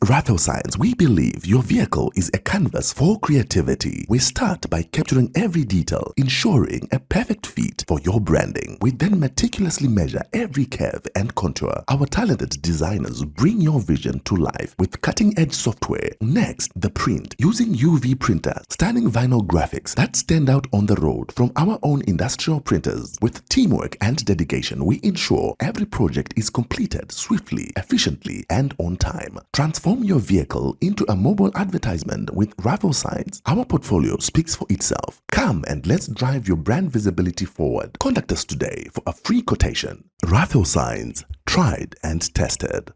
Raffle Signs, we believe your vehicle is a canvas for creativity. We start by capturing every detail, ensuring a perfect fit for your branding. We then meticulously measure every curve and contour. Our talented designers bring your vision to life with cutting edge software. Next, the print using UV printer, stunning vinyl graphics that stand out on the road from our own industrial printers. With teamwork and dedication, we ensure every project is completed swiftly, efficiently, and on time. Transform your vehicle into a mobile advertisement with Raffle Signs. Our portfolio speaks for itself. Come and let's drive your brand visibility forward. Contact us today for a free quotation. Raffle Signs, tried and tested.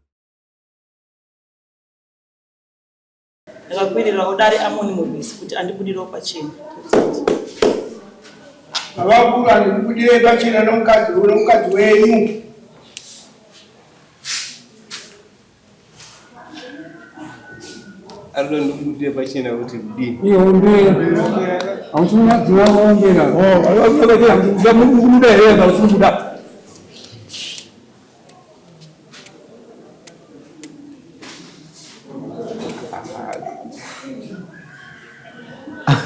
Ndakakwirirawo dare Amoni Murwisi kuti andibudirewo pachena. Baba vakuru handikubudire pachena nomukadzi nomukadzi wenyu. Arikuda ndikubudire pachena kuti kudini? Ihombera. Hausina dzina kuombera. Ukubuda here kana usiri kubuda?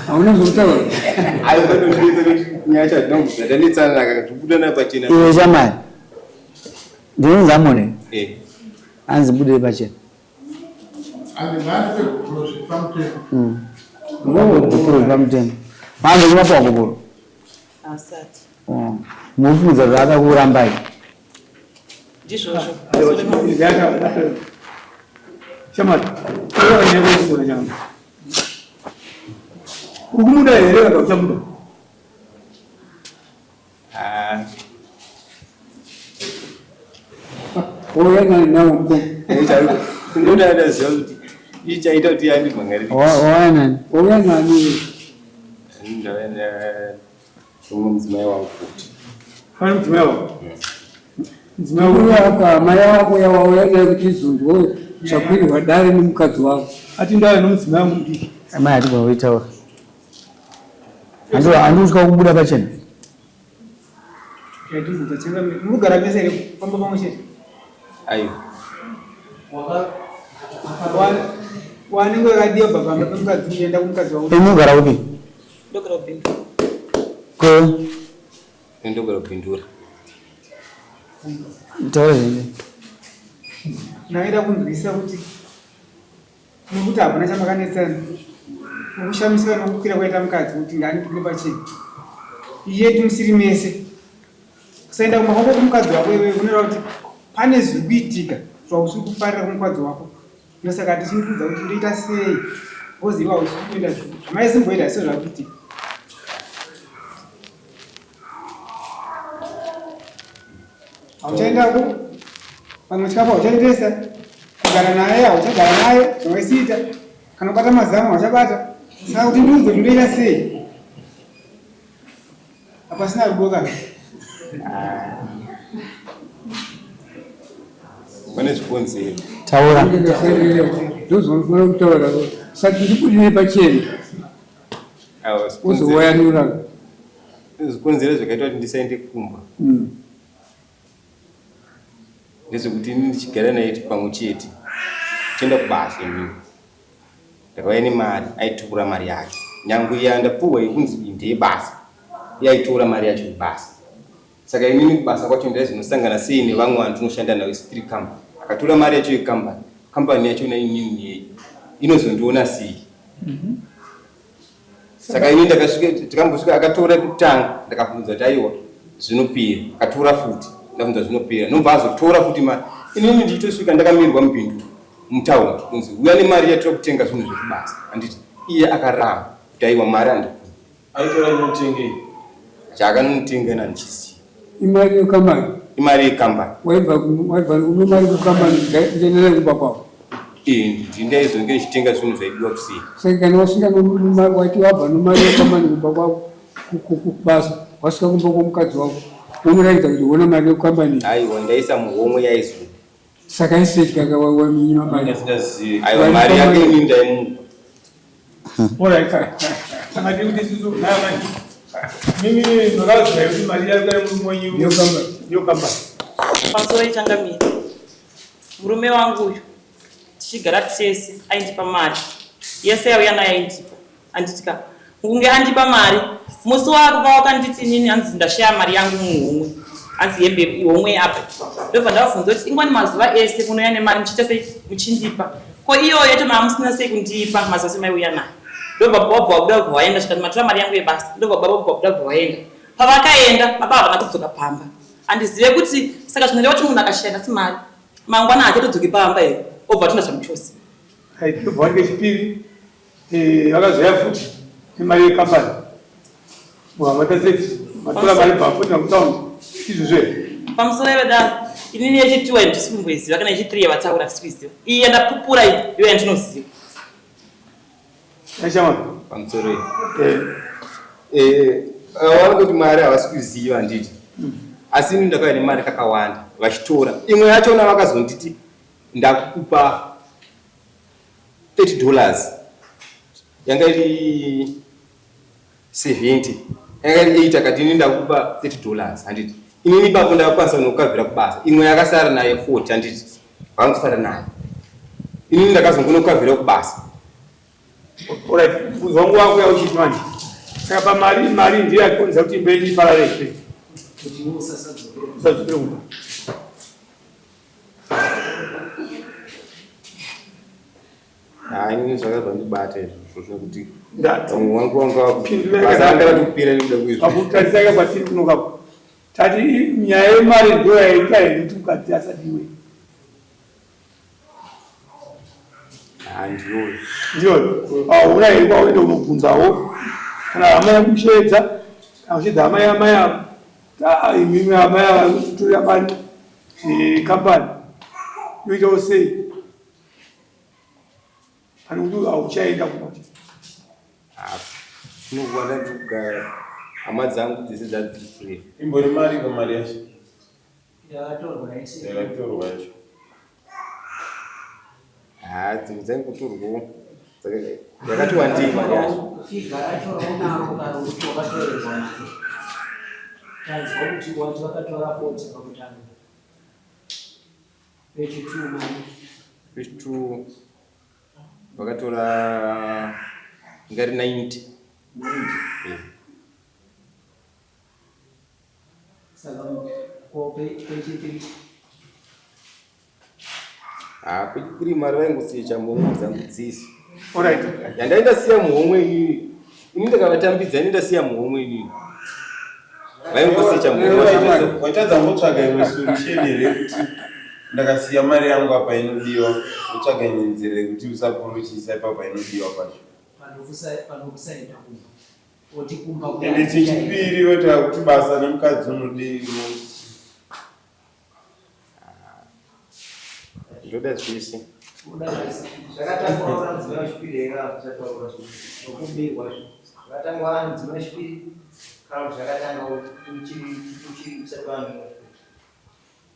Hauna zvokutaura. Aiwa kuti nyaya yacho hatina kubvira tanetsana akatibuda nayo pachena. Iwe shamwari, ndinonzi Amoni, Eh. hanzi budire pachena. Hanzi ngaandipe gupuro zviri pamutemo. Gupuro zviri pamutemo. Manzi kumapiwa gupuro. Asati. Mupfudza zvaakakurambai. Ndizvozvo. Shamwari, unoona nyaya Uri kumuda here kana uchamuda? Ah, Ouya nani nawo mukoma. Ndoda ndaziva kuti ichi chaita kuti andimhangarire. Wauya nani? Ouya nani? Umwe mudzimai wangu futi. Pane mudzimai wako. Mudzimai wako Uya wako hama yako yawauya naye kuti izonzwe zvakwirwa dare nemukadzi wako. Ati ndauya nomudzimai wangu mudiki. Amai hatigona kuitaura. Handikutya kubuda pachena. Munogara mese here pamba pamwe chete? Aiwa. Wanenge wakadiwa bva pamba pemukadzi uchienda kumukadzi wako. Imi unogara kupi? Ndogara kuBindura. Ko Ndogara kuBindura. Taura zvenyu. Ndaida kunzwisisa kuti nekuti hapana chamakanetsana nokushamisika nokukwira kwaita mukadzi kuti ngaandibude pachena iye musiri mese kusaenda kumba kwako kumukadzi wako iwewe kunoreva kuti pane zviri kuitika zvausiri kufarira kumukadzi wako ndosaka tichikuudza kuti ndoita sei because iwe hausi kuenda zvamaisimboita sezvakuitika. Hauchaendako pamwe chikafu hauchaendesa kugara naye hauchagara naye zvawaisiita kana kubata mazamu hauchabata saka kuti ndiudze kuti ndoita sei hapasina rudo kana. Pane zvikonzero. Taura. Ndozvaunofanira kutaura. Saka ndibudire pachena. Aiwa, zvikonzero. Uzowayanura. Zvikonzero zvakaita kuti ndisaende kumba ndezvekuti ini ndichigara naye pamwe chete tichienda kubasa inini ndakauya nemari aitora mari yake nyangwe yandapuhwa yekunzi iyi ndeyebasa iye aitora mari yacho yebasa saka inini kubasa kwacho ndaizonosangana sei nevamwe vanhu tinoshanda navo isu tiri kambani akatora mari yacho yekambani kambani yacho nainini yei inozondiona sei saka ini ndakasvika tikambosvika akatora kutanga ndakabvunza kuti aiwa zvinopera akatora futi ndabvunza zvinopera nobva azotora futi mari inini ndichitosvika ndakamirwa mubindu mutaundi kunzi uya nemari yatira kutenga zvinhu zvekubasa handiti iye akaramba kuti aiwa mari handikupi. Aitora inotengei? Chaakanotenga ini handichizivi. Imari yekambani? Imari yekambani. Waibva waibva unomari kukambani kuenda nayo kumba kwako? Eh, ndaizonge ndichitenga zvinhu zvaidiwa kuseni. Saka kana wasvika waiti wabva nomari yekambani kumba kwako kubasa wasvika kumba kwomukadzi wako womuratidza kuti hona mari yekukambani. Aiwa ndaisa muhomwe yaizoda. Saka isetya ka waminyima mari. Aiwa mari yake ini ndaimupa. Alright. Saka tiri kuti isusu naye mimi makaziva kuti mari yako yemurume wenyu yokambani. Pamusoro ichangamire. Murume wangu uyu. Tichigara tese aindipa mari yese yauya nayo aindipa handiti ka kunge andipa mari musi wako wakanditi inini hanzi ndashaya mari yangu muhomwe hanzi hembe homwe apa ndobva ndavabvunza kuti ingwani mazuva ese munouya nemari muchiita sei muchindipa ko iyoyo yacho maamusina sei kundipa mazuva ese maiuya nayo ndobva baba vabva vabuda vabva vaenda zvikanzi matora mari yangu yebasa ndobva baba vabva vabuda vabva vaenda pavakaenda baba havana kudzoka pamba handizive kuti saka zvinoreva kuti munhu akashaya nhasi mari mangwana haachatodzoki pamba here obva atonda zvamuchose Ndobva wange chipiri eh, vakazouya futi nemari yekambani mataseti matora mari bva futi nakutaundi izvozvo here pamusoro yevedaro inini yechituwa handisi kumboiziva kana yechithree yavataura handisi kuiziva iyi yandapupura iyi ndiyo yandinoziva Aishama pamusoro iyi eh, Eh, vari kuti mari havasi kuziva handiti asi ini ndakauya nemari kakawanda vachitora imwe yachona vakazonditi ndakupa 30 dollars yanga iri 70 yanga iri 8 akati ini ndakupa 30 dollars handiti inini ipapo ndakakwanisa kunokavhira kubasa imwe yakasara nayo 40 handiti vakangosara nayo inini ndakazongonokavhira kubasa Alright, mubvunzo wangu wako yauchiti manje saka pamari mari ndiyo yakonza kuti imba yenyu iparare here usadzokere kumba Hayi inini zvakabva ndibata izvozvo zvekuti ndati vamwe wangu wanga Pindura basa anga ratopera nekuda kwezvo pakutarisaka kwatiri kunokapo tati nyaya yemari ndiyo yaita here kuti mukadzi asadiwe handiyoyo ndiyo hauna here kwauenda unobvunzawo kana hama yakusheedza kana kusheedza hama yamai avo Ah, imimi hama yavakutorera mari kambani yoitawo sei pane kuti hauchaenda kumba kunokuwanda ndiri kugara hama dzangu dzese dzadziri kure Imbori mari pamari yacho Yakatorwa yese. yakatorwa yacho. haa dzimwe dzaingotorwawo yakati wandei mari yacho Figa racho raunaro kana kuti wakatorerwa mari. Tanzwa kuti wati vakatora 40 pakutanga. Pechi2 mari. Pechi2 vakatora ingari 90 90. Eh. Saka ko pechi3 haa pechi3 mari vaingosiya muhomwe dzangu dzese Alright. yandaindasiya muhomwe inini ini ndakavatambidza ini ndasiya muhomwe inini vaingosiya muhomwe Waitadza ngotsvaga imwe solution here kuti ndakasiya mari yangu apa inodiwa wotsvaga imwe nzira yekuti usapuruchisa ipapa inodiwa pacho. Panokusaenda kumba. Oti kumba Ende chechipiri woti akuti basa nemukadzi unodiwa. ndoda zvese Zvakatangwa mudzimai wechipiri here kana kuti zvataurwa zvokubirwa zvakatangwa mudzimai wechipiri kana kuti zvakatanga uchiri uchiri usati wava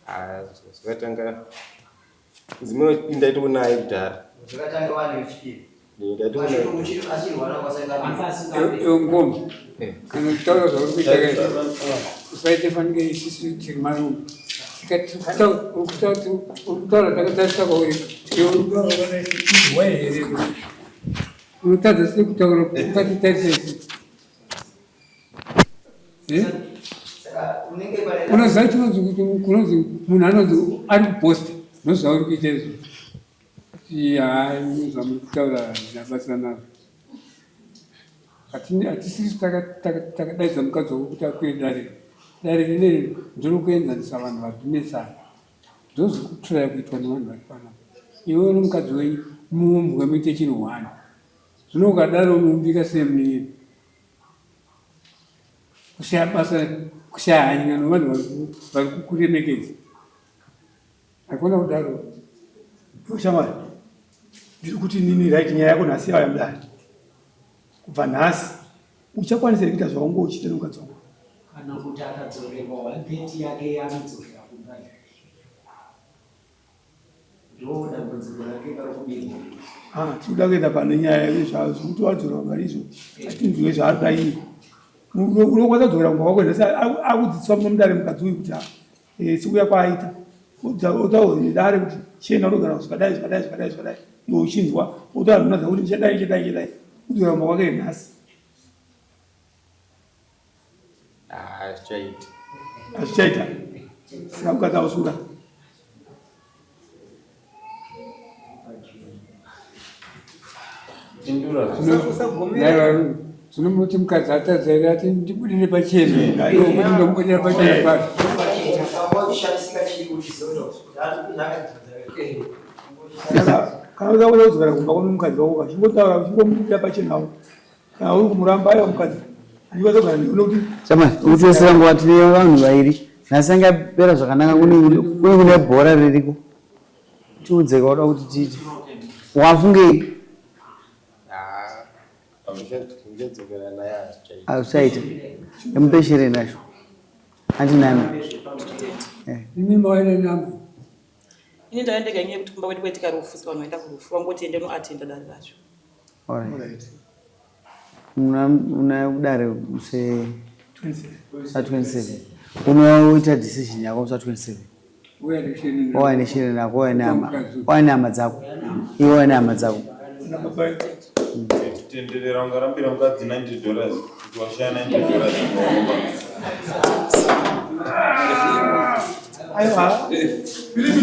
Ah, zvakatanga mudzimai wechipiri ndaitonaye kudhara zvakatanga wava wechipiri ndaitonaye uchiri achirwara Anga Iwe ngoma Eh. kana uchitaura zvauri kuita kai usaite fanike isisu tiri marume urikutaura takatarisa kwauri iwe urikutaura here unotadza sei kutaura ukatitarisa isi Eh? Saka unenge pane unoziva chinonzi kuti kunonzi munhu anonzi ari kuposta ndozvauri kuita izvo hai zvamuri kutaura hazvina basa nazvo Hatisisi takadaidza mukadzi wako kuti akwire dare. Dare rineri ndorokuenzanisa vanhu vari kunetsana. Ndozviri kutraya kuitwa nevanhu vari panapa. Iwe nomukadzi wenyu muumbwe muite chinhu one. Zvino ukadaro unoumbika sei munin'ina? Kushaya basa, kushaya hanya nevanhu vari kukuremekedza. Haikona kudaro. Shamwari, ndiri kuti nini right nyaya yako nhasi yauya mudare. Kubva nhasi uchakwanisa here kuita zvaunge uchiita nemukadzi wako? Kana kuti akadzorerwa 130 yake yaanodzokera kumba. Ndo dambudziko rake parikubirwa. Ah, tinoda kuenda pane nyaya yezvekuti wadzorerwa mari izvo atinzwe zvaari kuda iye. Unokwanisa kudzokera kumba kwako nhasi akudzidziswa muno mudare mukadzi uyu kuti ah, eh, sekuya kwaaita. Otaura nedare kuti chienda unogara zvakadai zvakadai zvakadai zvakadai, iwe uchinzwa otaura nhuna dzako kuti ndichadai ndichadai ndichadai, udzokera kumba kwake nhasi. Hazvichaita. Hazvichaita. Saka mukadzi hausura. Zvino munoti mukadzi atadza here ati ndibudire pachena kuti ndomubudira pachena papi? Kana uda kuda kudzokera kumba kwemukadzi wako kachingotaura uchingomubudira pachenawo kana uri kumuramba aiwa mukadzi handikwanisa kugara newe nokuti Chama, utesera nguva tine vanhu vairi. Nhasi anga yapera zvakanaka kune kune bhora ririko. Tiudze kauda kuti tiite. Wafungei? Hazvichaita. Mupeshere nacho. Hanti nani? Imi mawaine namba. Ini ndauya ndega nyaya yekuti kumba kwedu kwaitika rufu saka vanhu vaenda kurufu vangoti ende unoatenda dare racho. Alright. Una dare se 27. Unoita decision yako musi wa 27. Wauya neshere rako, wauya nehama, wauya nehama dzako. Iwe wauya nehama dzako. Tenderera ungarambira mukadzi 90 dollars kuti washaya 90 dollars. Aiwa.